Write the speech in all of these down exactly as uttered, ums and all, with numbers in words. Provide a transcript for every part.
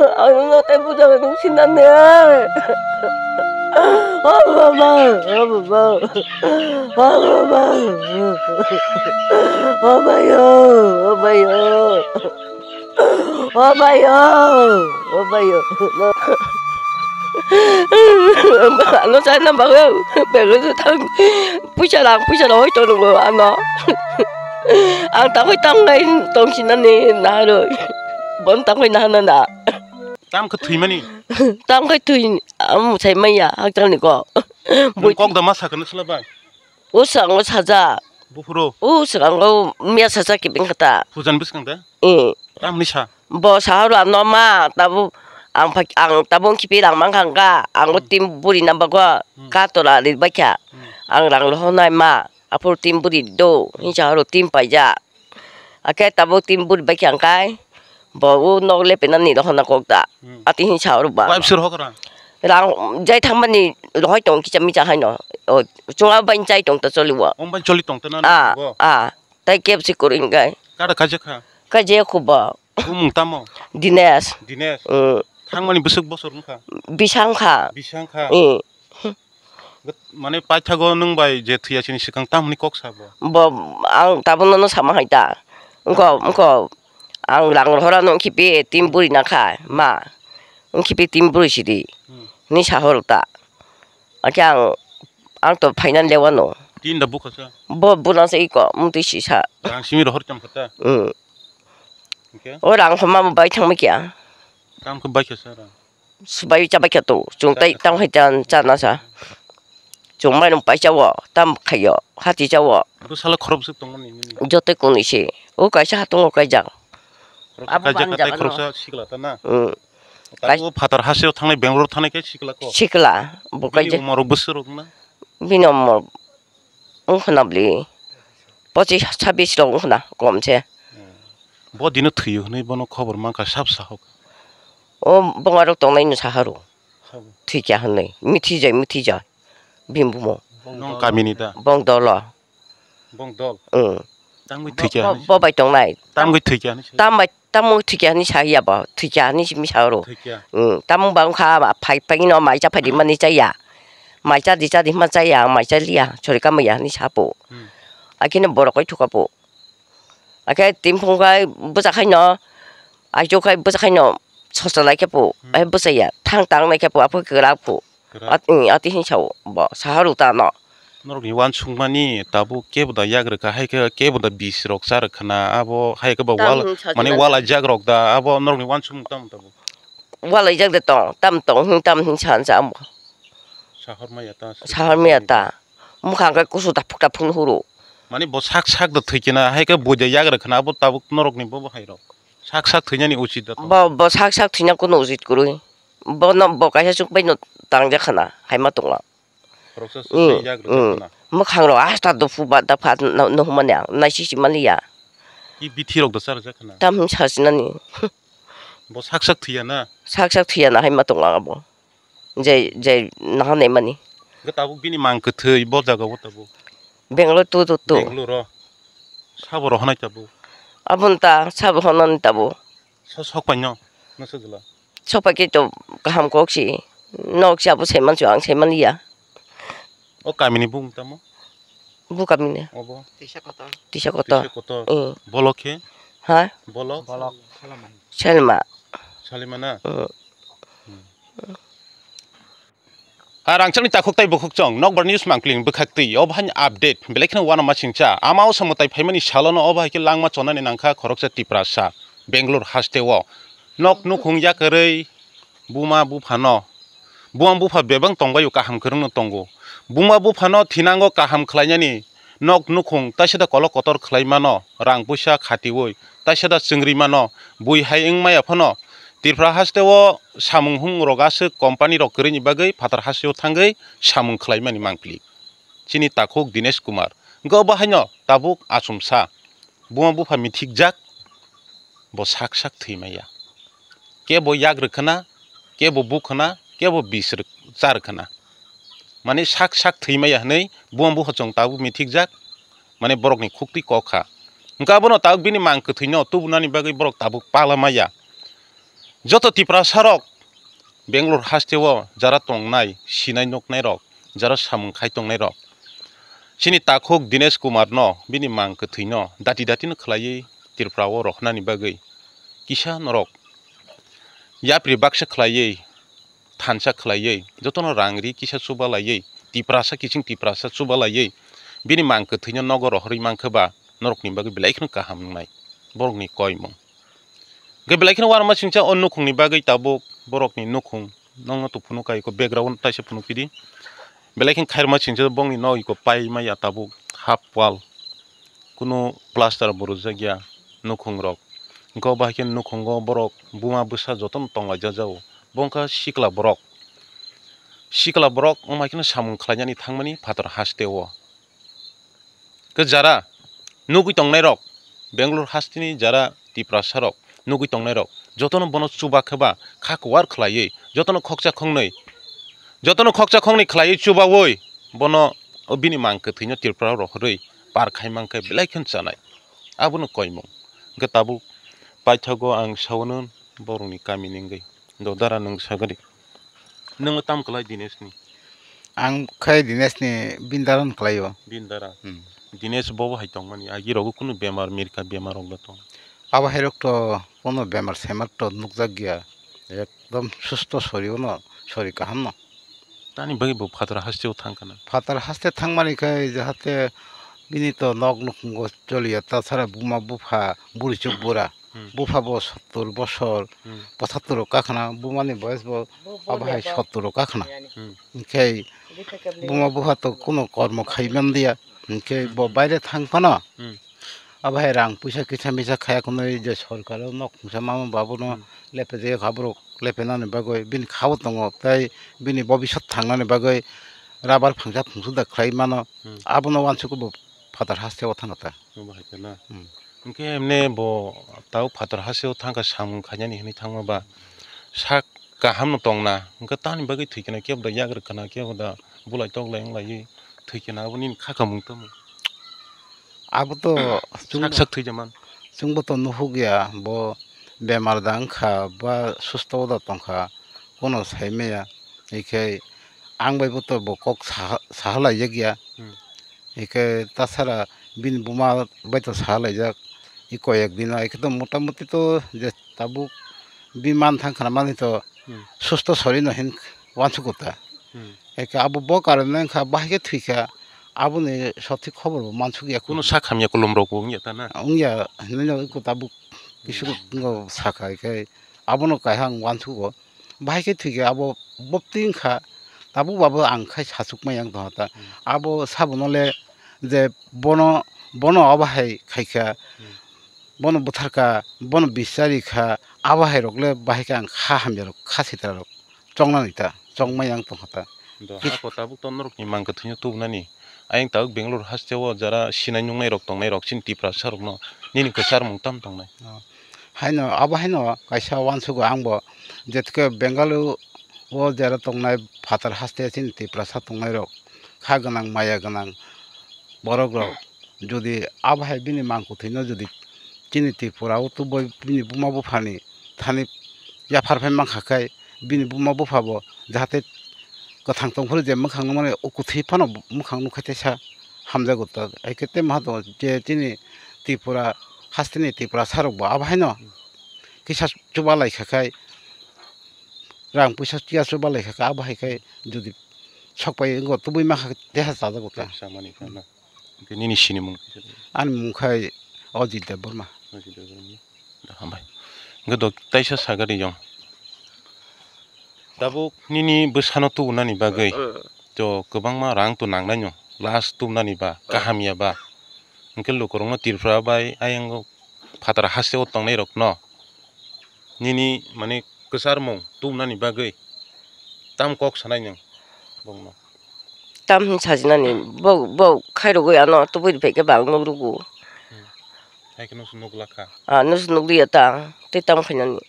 Ang no tei buja nung sinani. O baba, o baba, o baba, o bayo, o bayo, o bayo, o bayo. Ano sana bago, bego thang, puisa lang, puisa lang, hoi to nungo ano. Ang ta hoi tang ngai tong sinani na ro. Bon ta hoi na na na. Tam khe thwimani? Tam khe thwi, am, sai maya, hakchal ni kok. Nwng kok da ma sakha nw sla bai? O swkango sajak. Buphuru? O swkango miya sajak kibing kha ta. Pujan bwskang da? Eh. Tamni sa? Bo sahoro ano ma, tabu ang phak-, ang tabu khipi rang mang khang ka, ang o Hmm. Team buri na bago, Hmm. Ka tola ri bakya. Hmm. Ang rang lo honai ma, apor team buri do, hin sahoro team paija. Ake tabuk tin buri bai khe ang kai, bo o nok lepe nani rohorna kok da. Hmm. Ati hin sa rw ba. Wife sir hokra? Rang jai thangmani rohoi tong kicha micha haino. O, chunga bai chai tong ta choli o. Om bai choli tong ta na Ah, bo? Ah. Tai kep si kori ngai. Kada kaje kha? Kaje khu ba. Bumung tamo? Dinesh. Dinesh. Hmm. Thangmani bwswk bosor wngkha? Bisang kha. Bisang kha? Hmm. Mane paithago nwng bai je thwiya chini swkang tamni kok sabo? Bo ang tabukno no sama hai ta. Wngkho, wngkho, ang rang rohora no wngkhe pi tin buri na kha, ma. Wngkhe pi tin buri sidi. Hmm. Ni sahor ta. Akhe ang, ang to phaina lewano. Tin da bukha sa? Bo buna se iko, mutwi sisa. Rang simi rohor cham kha ta? Hmm. Hingkhe? O rang homa bo bai thangma kya. Kam khe bai kha sa rang? Subai chabai kha to, chung tai Chabai kha. Tang hai tan chana sa. Chung mai nung pai chawo, tam khayo, hati chawo. Bo sala khorok bwswk tongmani nini? Jote kuni se. O kaisa hatung o kaijak. Khoroksa Abo kaijak bang hatai jaga no. Khoroksa sikla ta na? Mm. Kai- Tabu phatar haseo thangnai Bangalore thangnai khe sikla ko? Sikla. Bo Bini kaijak. Umor bwswk rok na? Bini umor wngkhwna bwlwi pochis sabis rok wngkhwna komse. Hmm. Bo dino thwiyo hwnwi bono khobor mankha sab sahok. O bongarok tongnai no saharo. Sabo. Thwikya hwnwi, mithijai, mithijai. Bini bumo. Nong kamini da? Bong dolo. Bong dol? Hmm. Tangwi Bo, thwikya bo, hwnwi bo bai tongnai. Tangwi thwikya hwnwi. Tam bai Tamo thwikya hinwi sa ya bo, thwikya hinwi simi sa oro. Thwikya. Hmm, tamo ba wngkha phai phai no mai cha phai di mani cha ya. Mai cha di cha di ma cha ya, mai cha liya, chori kama ya hinwi sa po. Hmm. Akhe no borok kai thuka po. Akhe timphung khai bwsa khai no, aichuk khai bwsa khai no sosa lai khe po. Hmm. Ai bwsa ya, thang tang nai khe po, aphoi kwrak po. Kwrak. At-, hmm, ati hin sa o bo, sa oro ta no. Norokni uansukmani tabuk kebo da yak rwkha, hai khe kebo da bis rok cha rwkha na, abo hai khe ba Tam wal, hwn sa mane jila wal kha. Ajak rok da, abo norokni uansukmung tamo tabuk? Wal ajak de tong, tam tong, hwn tam hwn sa, sa amo. Sahor maya ta, Sahor maya ta. Mukhang khe kusu taphuk taphuk huro. Mane bo sak sak da thwikhe na, hai khe bo da yak rwkha na, abo tabuk norokni bo bo hai rok. Sak sak thwinani uchit da tong. Bo, bo sak sak thwina kuno uchit kwrwi. Bo no, bo kaisa chuk bai no tang jak khana, hai ma tongo. Khoroksa Mm, swngjak mm. Rwjakna. Mwkhang rok asta dophu ba dapha no, no hwnmani ang, naisisi maliya. Ki bithi rok da charwjak khna? Tam hwn sachinani. Bo sak sak thwiya na? Sak sak thwiya na hai ma tongo ang abo. Jai, jai naha naimani. Hwnkhe tabuk bini mang kwthwi bo jaga o tabuk? Bangalore tu, tu, tu. Bangalore o? Sabo rohonai tabuk? Aboni ta, sabo honani tabuk. So sok paino, no sojla? Sok pai khe to kaham kok si. Nok si abo saiman si ang saiman liya. O kamini bung tamo? Bu kamini. Obo? Tisa kotor. Tisa kotor. Tisa kotor. Mm. Bolok khe? Ha? Bolok? Bolok. Salma. Salima na? Mm. Hmm. Ha rangchakni takhuk tai bukhuk chong, Nokbar News mangpili bwkhak twi, obo haini update, belai kheno uanama singcha, ama o samung tai phaimani salono obo hai khe langma chonani nangkha khoroksa Tiprasa, Bangalore haste o. Nok nukhung yakarwi buma buphano, buma bupha bebak tongbaio kaham kwrwngno tongo. Buma buphano thinango kaham khlainani nok nukhung taisada kolok kotor khlai mano, rang puisa khatiui taisada chwngri mano, bui hai wng maya phano Tripura haste o samung hum rok aswk company rok kwrwini bagwi phatar haste o thangwi samung khlaimani mangpili chini takhuk Dinesh Kumar. Hwnkhe obo haino tabuk achomsa buma bupha mithikjak, bo sak sak thwi maya. Kebo yak rwkhwna, kebo bukhwna, kebo bis rw-, cha rwkhwna. Mane sak sak thwi maya hwnwi buma bupha chwng tabuk mithikjak, mane borokni khuktwi kok kha. Hwnkhe abono tabuk bini mang kwthwino tubunani bagwi borok tabuk pala maya. Joto Tiprasa rok Bangalore haste o jara tongnai, sinai nuknai rok, jara samung khai tongnai rok, chini takhuk Dinesh Kumar no, bini mang kwthwi no dati dati no khlaiwi Tripura o rohornani bagwi kisa norok yapri baksa khlaiwi, thansa khlaiwi, jotono rang ri kisa chuba laiwi, Tiprasa kiching Tiprasa chuba laiwi, bini mang kwthwino nogo rohorwi mankha ba, norokni bagwi belai kheno kaham wngnai borokni koimung. Hwnkhe belai kheno uanama singcha o nukhungni bagwi tabuk borokni nukhung, nokno to phunukha iko background taisa phunukphidi. Belai kheno khairokma singcha bongni nok iko pai maya tabuk half wall. Kunu plaster bo rwjak ya nukhung rok. Hwnkhe obo hai khe nukhungo borok buma bwsa jotono tonglaijak jago. Bo wngkha sikla borok. Sikla borok wngma kheno samung khlainani thangmani phatar haste o. Khe jara nugwi tongnai rok, Bangalore hasteni jara Tiprasa rok nugwi tongnai rok, jotono bono chuba khe ba kha kuwar khlaiwi, jotono khoksa khongnwi, jotono khoksa khongnwi khlaiwi chubawi bono o bini mang kwthwino Tripura rohorwi par khai mankhe belai kheno chanai. Abono koimung. Hwnkhe tabuk paithago ang saono borokni kamini wngwi. Do dara nwng sagadi. Nwng tam kwlai Dinesh ni? Ang khai Dinesh ni bini dara no kwlai o. Bini dara? Hmm. Dinesh bobo hai tongmani, agi rogo kunu bemar, mirka bemar rok da tong? Abo hai rok to kono bemar semar to nukjak ya. Ekdom susto sori ono, sori kaham no. Tani bagwi bo phatar haste o thang kana? Phatar haste thangmani khai jahate bini to nok nukhungo choliya, tasara buma bupha, buri chuk bura. Hmm. Bupha bo sottur bosor, Hmm. pochattur o kakhna, bumani boyes bo abo hai sottur o kakhna. Hmm. Hinkhe buma bupha to kuno kormo khai manliya. Hinkhe bo baire thang phano Hmm. abo hai rang puisa kisa misa khaya khwnwi je sorkar o nok khungsa mama babono Hmm. lepejak, aborok lepenani bagwi bini khao tongo, tei bini bobisot thangnani bagwi rabar phangsa phungsu da khlai mano. Hmm. Abono uansukgo bo phatar haste o thangkha ta. Obo hai khe na? Hmm. Hwnkhe emne bo tao phatar haste o thangkha samung khainani hwnwi thangma ba sak kaham no tongna, hwnkhe tamni bagwi thwi khna kebo da yagra khna kebo da bulai toklai wnglaiwi thwi khna abo nini kha kamung tamo? Abo to chwng sak sak thwi jaman. Chwngbo to nuhuk ya bo bemar da wngkha ba susto da tongkha, kono sai maya, hinkhe ang bai bo to bo kok saha, saha laijak ya. Hmm. Hinkhe tasara bini buma bai to saha laijak, i koyek dino, hinkhe to motamuti to je tabuk bi man thang khna mani to Hmm. susto sori no hin uansukgo ta. Hmm. Hinkhe abo bo karon no wngkha, bahai khe thwikha, aboni sothik khobor bo mansuk ya. Kuno sak hamya kolom rok bo wngya ta na? Wngya hinwi no tabuk kisu Hmm. no sakha, hinkhe abono kaiha ang uansukgo. Bahai khe thwikhe abo bopti wngkha, tabuk bo abo ang khai sachukmani ang tongkha ta. Hmm. Abo sabono le je bono, bono abo hai khaikha, Hmm. bono bwtharkha, bono bisari kha, abo hai rok le bahai khe ang kha hamya rok, kha sitra rok chongnani ta, chongmani ang tongkha ta. Do, ako tabuk to norokni mang kwthwino tubunani. Ayang tabuk Bangalore haste o jara sinai nungnai rok tongnai rok chini Tiprasa rokno nini kwcharmung tam tongnai? Oh. Haino, abo haino kaisa uansukgo angbo, jetkhe Bengaluru o jera tongnai phatar haste chini Tiprasa tongnai rok, kha gwnang, maya gwnang borok rok, jodi abo hai bini mang kwthwino jodi chini Tripura o tubui bini buma buphani thani yaphar phai mankha khe, bini buma bupha bo jahate kwthang tongphuru je mwkhang nukmani o kwthwi phano mwkhang nukha teisa hamjago ta. Hai khe tei maha tongo je chini Tripura hasteni Tiprasa rok bo abo haino kisa chuba lai kha khai, rang puisa chuba lai kha khai, abo hai khai jodi sok pai wngkha tubui mankha teisa chajago ta. Samani khana. Hwnkhe nini sinimung kisa? Ani mung khai Ajit Debbarma. Ajit Debbarma. Hambai. Hwnkhe do taisa sagari jong. Tabuk nini bwsano tubunani bagwi to kwbangma rang to nangnai no. Last tubunani ba, kaham ya ba. Hwnkhe lukurokno Tripura bai ayang phatar haste o tongnai rokno nini mane kwcharmung tubunani bagwi tam kok sanai nwng bongno? Tam hin sajinani, bo, bo khairogwi ano tubui bai khe bang nukrugo. Hmm. Hai khe nuksu nuklakha. Ah, nuksu nukliya ta, tei tam khainani.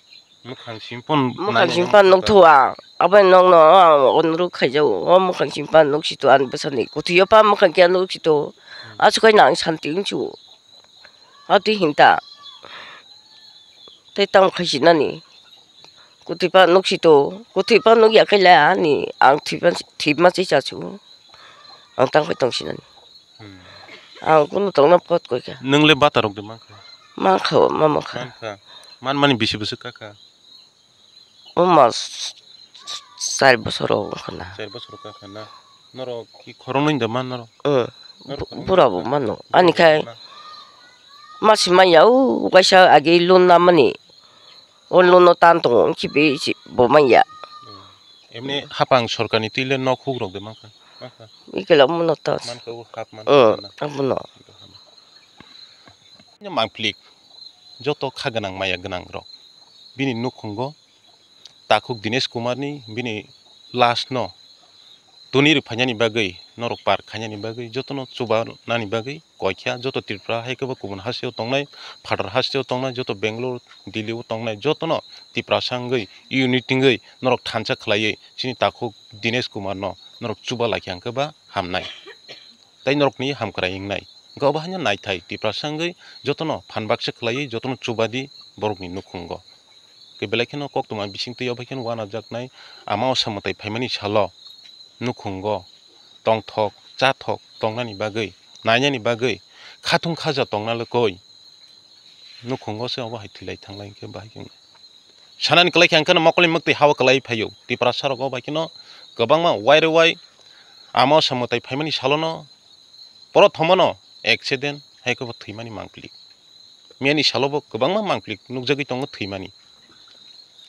Mwkhang simpon Mwkhang naina simpon nukthua. Abo nokno, ah, onuruk khaijago. O mwkhang simpon nuksito ani bwsani. Kothiyo pa mwkhang khe nuksito. Hmm. Aswk khe nang santi wngsu. Ati hinta. Tei tamo khaisinani. Kuthipa nuk si to, kuthipa nuk ya khe le ani ang thipa, thipma si cha chu. Ang tang khe tong sinani. Hmm. Ang kunu tongna pot koi kha. Nwng le bata rok de mankha? Mankha, ma mankha. Mankha. Man mani bisi bwswk kakha? O mas char bosor rok wngkha na. Char bosor kakha na. Norok ki khoroknwi da man norok? Hmm. Norok bu-, khoroknwi bura da bo man? Mano. Bura ani bo khai man. Masi manya o kaisa agi loan na mani. O loan no tan tongo, wngkhe be si bo manya. Hmm. Emni hapang sorkarni twi le nok huk rok de mankha? Mankha. Bikela muno tas. Mankha o hap man. Hmm, na. Abono. Mangplik, joto kha gwnang maya gwnang rok bini nukhungo takhuk Dinesh Kumar ni bini lash no tuni rw phainani bagwi, norok par khainani bagwi, jotono chuba nani bagwi koi kha. Joto Tripura hai khe bo kubun hasteo tongnai, phatar hasteo tongnai, joto Bangalore, Delhi o tongnai, jotono Tiprasa wngwi unity wngwi norok thansa khlaiwi chini takhuk Dinesh Kumar no norok chuba lai kha hwnkhe ba hamnai. Tei norokni hamkrai wngnai. Hwnkhe obo haino naithai Tiprasa wngwi jotono phan baksa khlaiwi jotono chubadi borokni nukhungo. Khe belai kheno koktwma bisingtwi obo haino uanajaknai ama o samwtai phaimani salo nukhungo tongthok chathok tongnani bagwi, nainani bagwi, khathung khaja tongna le koi. Nukhungo se obo hai thwilai thanglai hwnkhe bahai khe wngnai. Sanani kwlai khe ang kheno mokolni mwktwi ha-o kwlai phaio. Tiprasa rok obo hai kheno kwbangma wai re wai ama o samwtai phaimani salono, porothomono accident hai khe bo thwimani mangpili. Miyani salo bo kwbangma mangpili nukjagwi tongo thwimani.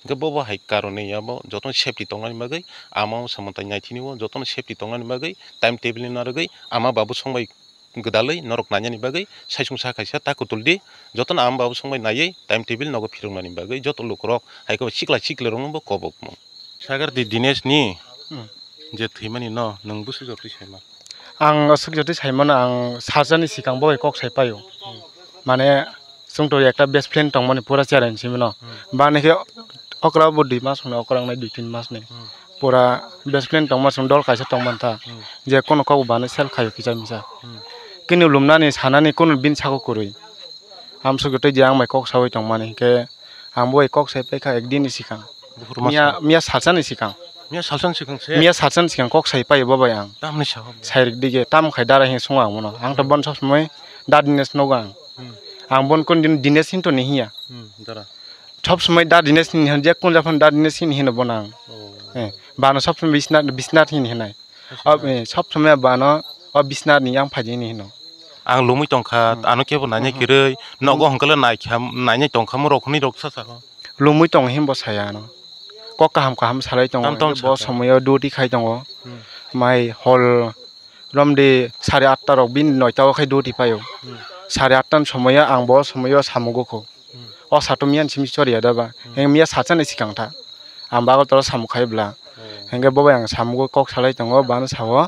Hwnkhe bo bo hai karon ni abo jotono safety tongnani bagwi ama o samwtai naithini o jotono safety tongnani bagwi time table ni narwgwi ama babu songbai gwdalwi norok nainani bagwi saisung sa kaisa ta kutul di, jotono ama babu songbai naiwi time table nogo phiroknani bagwi joto lukurok hai khe sikla sikli rokno bo kobokmung. Sagar di Dinesh ni Hmm. je thwimani no nwng bwswk jotwi saima? Ang aswk jotwi saimano, ang salsani sikang bo bai kok sai paio. Mane chwngto ekta best friend tongmani pura chereng simino. Hmm. Bani khe okra bo dui mas hwnwi, okra wngnai dui tin mas ni. Hmm. Pura best friend tongma chwng dol kaisa tongmantha. Hmm. Je kono kok bani sel khaio kisa misa. Hmm. Kini lumnani sanani kono bini sako kwrwi. Amswk tei je ang bai kok saui tongmani hinkhe ang bo bai kok sai paikha ekdin ni sikang. Buphuru masa. Miya, miya salsani sikang. Miya salsani sikang se? Miya salsani sikang kok sai paio bo bai ang. Tamni sa? Sai rwk dige, tamo khai dara hinwi sungo ang bono. Ang to Hmm. bono sob somoi da Dinesh nogo ang. Hmm. Ang bono kon din Dinesh hinto ni hiya. Hmm, dara. Sob somoi da Dinesh hinwi hino, je kun japhano da Dinesh hinwi hino bono ang. Oh. Eh, bano sob somoi Bisnath, Bisnath hinwi hinai. Bisnath. Ob-, eh, sob somoi bano o Bisnath ni yang phaidi hinwi hino. Ang lumui tongkha, Hmm. ano kebo nainai Hmm. kwrwi, nogo Hmm. hwnkhe le naikha, nainai tongkha mo rok hwnwi rok sa sa. Lumui tongo himbo saya ano. Kok kaham kaham salai tongo. Tam tam bo saka. Somoyo duty khai tongo. Hmm. Mai hol romdi sare atta rok bini noita o khai duty paio. Hmm. Sare atta ni somoyo ang bo somoyo samugo kho. Hmm. O sato miyan simi choriya da ba. Hmm. Heng miya sacha ni sikang tha. Ang bago toro samuk khai bla. Hmm. Hengke bo bai ang samugo kok salai tongo bano sao.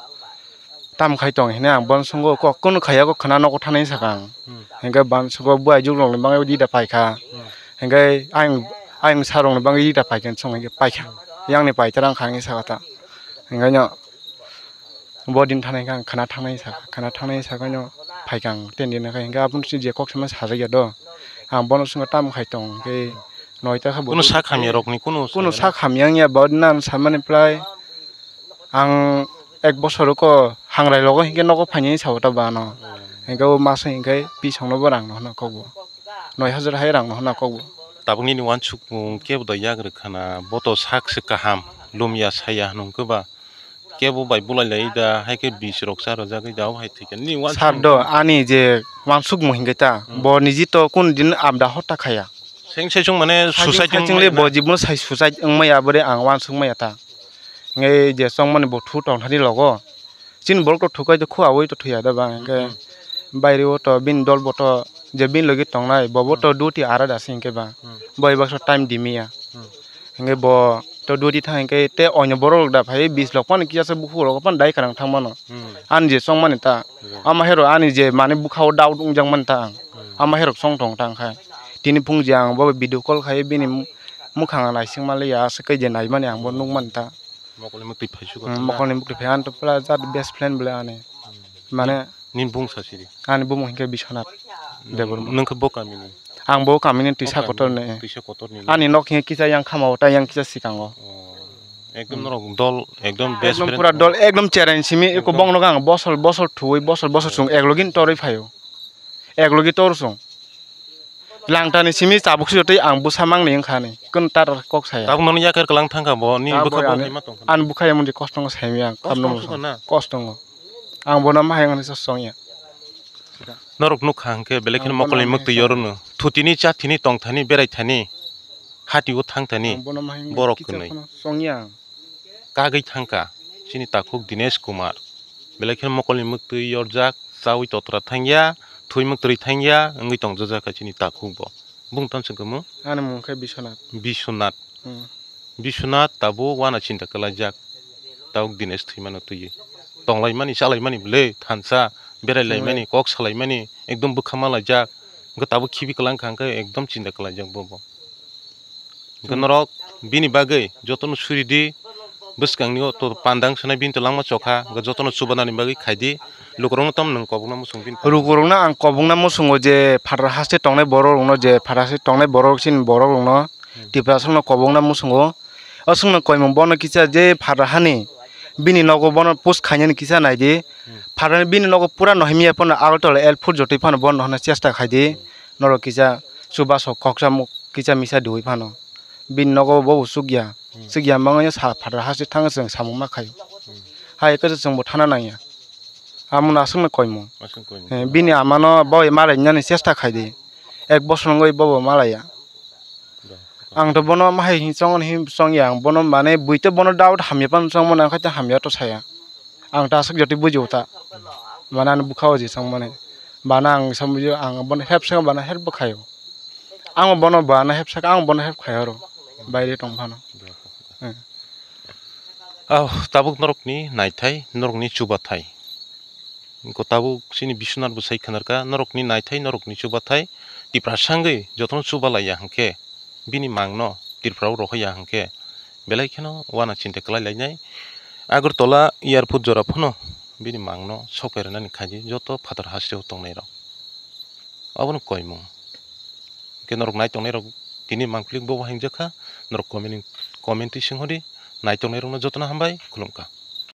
Tam khai tong hine ang bono songo kok kunu khaya kok khna nogo thanai saka ang. Hmm. Hingke bang sugo buai juk rok ni bagwi rida paikha. Hmm. Hingke ayang, ayang sa rok ni bagwi rida paikha song hingke paikha. Hmm. Yang ni paitara wngkha hingke saka ta. Hingke no bo din thanai kha ang khna thangnai saka, khna thangnai saka no paikha ang ten din kha hingke aboni si je kok sama sajak ya do. Ang bono songo tam khai tong hingke noita kha bo. Kunu sak hamya rok ni kunu kunu sak hamya wngya bo nan samani plai. Ang ek bosor ko hangrai logo hinkhe nogo phainai sao ta bano. Hmm. Hinkhe o maso hinkhe pisongno bo rang no hwna kokbo. Noi hajar hai rang no hwna kokbo. Tabuk nini wansukmung kebo da yak rwkha na, bo to sak se kaham, lumya saya hwnwi hwnkhe ba kebo bai bulai lai da, hai khe bis rok cha rwjagwi da, o hai thwikhe nini wansukmung. Sar do, ani je wansukmung hinkhe ta, hmm, bo niji to kun din abda hota khaya. Seng saichung mane suicide wngmaya le na? Bo jibon sai suicide wngmaya, abore ang wansukmaya ta. Hingke je chongmani bo thu tongthani logo. Chini borok to thukai to khu aui to thuya da ba. Hingke, hmm, baire o to bini dol bo to je bini logi tongnai bo bo to, hmm, duty ara da se hingke ba. Hmm. Bo bai baksa time dimiya. Hmm. Hingke bo to duty thang hingke te onyo borok rok da phai bis lok phano kisa se bukhuk rok phano dai kwrang thang mano. Hmm. Ani je chongmani ta. Hmm. Ama hero ani je mane bukha o doubt wngjak mani ta ang. Hmm. Ama hero chong tong tang kha. Tini phung je ang bo video call khai bini mukhang naising maliya aswk khe je naimani ang bo nukmani ta. Mokolni mwktwi phai sugo. Hmm, mokolni mwktwi phai ang to pura jat best friend bole ani. Hmm. Mane nini bung sa siri? Ani bumung hinkhe Biswanath Debbarma. Nwng khe bo kamini? Ang bo kamini twisa kotor ni. Twisa kotor ni. Ani nok hinkhe kisa yang khama o, tai yang kisa sikango. Oh. Ekdom norok dol, ekdom best friend. Ekdom pura dol, ekdom chereng simi, eko bongno ang bosol, bosol thuwi, bosol, bosol sung eklogin torwi phaio. Eklogi tor sung. Langtani simi tabuk si jotoi ang bwsa mangni wngkha ni. Kun tar kok saya. Tabuk nono yakar kwlang thangkha bo, ni bwkha bo ani, hai ma tongkha. Ani bwkha ya mundi kostongo saimya ang, kosto kabno wngkha na? Kostongo. Ang bono ma hayang ni song ya. Norok nukha hwnkhe belai kheno mokolni mwktwi yorokno. Thutini, chathini, tongthani, beraithani, hatio thangthani, ang bono ma hayang borok kisa kwnwi. Phano song ya ang. Kagwi thangkha chini takhuk Dinesh Kumar. Belai kheno mokolni mwktwi yorjak, chawi totra thangya, thwi mwktwi thangya, wngwi tongjak kha chini takhuk bo. Bung tong se kamo? Ani mung khe Biswanath. Biswanath. Hmm. Biswanath tabuk wana chinta kwlaijak. Tabuk Dinesh thwimano twiwi. Tonglaimani, chalaimani bwle thansa, berailaimani, hmm, kok salaimani, ekdom bwkha malaijak. Wngkha tabuk khibi kwlang kha hwnkhe ekdom chinta kwlaijak bo bo. Hwnkhe norok bini bagwi jotono suri di, bwskangni o to pandang swnai bini to langma chokha, hwnkhe jotono chubanani bagwi khai di. Lukurokno tamo nwng kobokna muchung bini? Lukurokno ang kobokna muchungo je phataro haste tongnai borok rokno, je phataro haste tongnai borok chini borok rokno, hmm, Tiprasarokno kobokna muchungo. O chwngno koimung bono kisa je phataro hani bini nogo bono post khainani kisa nai di. Hmm. Phataro bini nogo pura nohimya phano Agartala airport jotoi phano bono honna chesta khai di. Hmm. Norok kisa chubasok koksa muk kisa misa diwi phano. Bini nogo bo bo chukya. Hmm. Chukya mangya sa phataro haste thang chwng samung ma khaio. Hmm. Hai khe chwng bo thana nangya. Amo no aswkno koimung. Aswk koimung. Eh, bini amano bo malainani chesta khai di. Ek bosor wngwi bo bo malaiya. Da. Ang to bono ma hai hin chong hin chongya ang bono mane bui to bono doubt hamya pan chong mane ang khaito hamya to saya. Ang ta aswk jotoi bujiu ta. Mane ani bwkha o je chong mane. Bana ang sambujo ang bono help swngo bana help bo khaio. Ang bono bana help sak ang bono help khaio ro. Baire tong phano. Eh. Ah, tabuk norokni naithai, norokni chubathai. Wngkha tabuk chini Biswanath bo sai khwnarkha, norokni naithai, norokni chubathai, Tiprasa wngwi jotono chubalaiya hwnkhe, bini mangno Tripura o rohorya hwnkhe, belai kheno wana chinta kwlai lainai. Agartala airport jora phano bini mangno sok phairwnani khaidi joto phatar hasteo tongnairok. Obono koimung. Hwnkhe norok nai tongnairok tini mangpili bo hingjak kha, norok comment, comment twi swnghodi, nai tongnairokno jotono hambai, khulumkha.